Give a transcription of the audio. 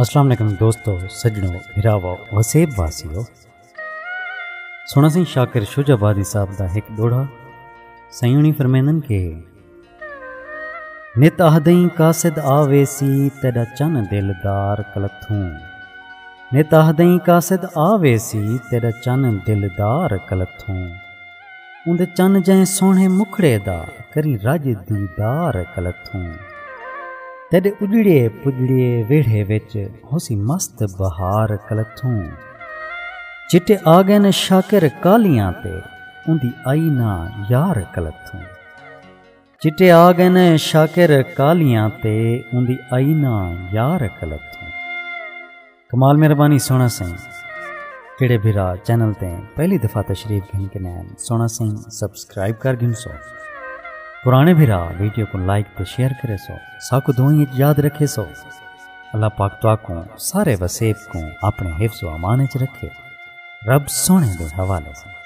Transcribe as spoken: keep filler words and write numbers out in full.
السلام علیکم دوستو، سجنو، بھراوو، وسیب واسیو۔ سونا سائیں شاکر شجاع آبادی صاحب دا ہک ݙوہڑا۔ سائیں ہوݨی فرمیندن کہ نت آہدئیں قاصد آویسی تیݙا چن دلدار کلتھوں۔ نت آہدئیں قاصد آویسی تیݙا چن دلدار کلتھوں۔ اوندے چن جئیں سوہݨے مکھڑے دا کریں رڄ دیدار کلتھوں۔ تیݙے اڄڑے پڄڑے ویڑھے وچ ہوسی مست بہار کلتھوں۔ چٹے آ ڳئن شاکر کالیاں تے اوندی آئی نہ یار کلتھوں۔ چٹے آ ڳئن شاکر کالیاں تے اوندی آئی نہ یار کلتھوں۔ کمال مہربانی سونا سائیں۔ جیڑھے بھرا چینل تے پہلی دفعہ تشریف گھن کے نین سونا سائیں سبسکرائب کر گھن سو۔ پرانے بھرا ویڈیو کو لائک تے شیئر کرے سو۔ ساکو دعائیں اچ یاد رکھے سو۔ اللہ پاک تواکوں سارے وسیب کو اپنے حفظ و امان اچ رکھے۔ رب سونے دے حوالے سے۔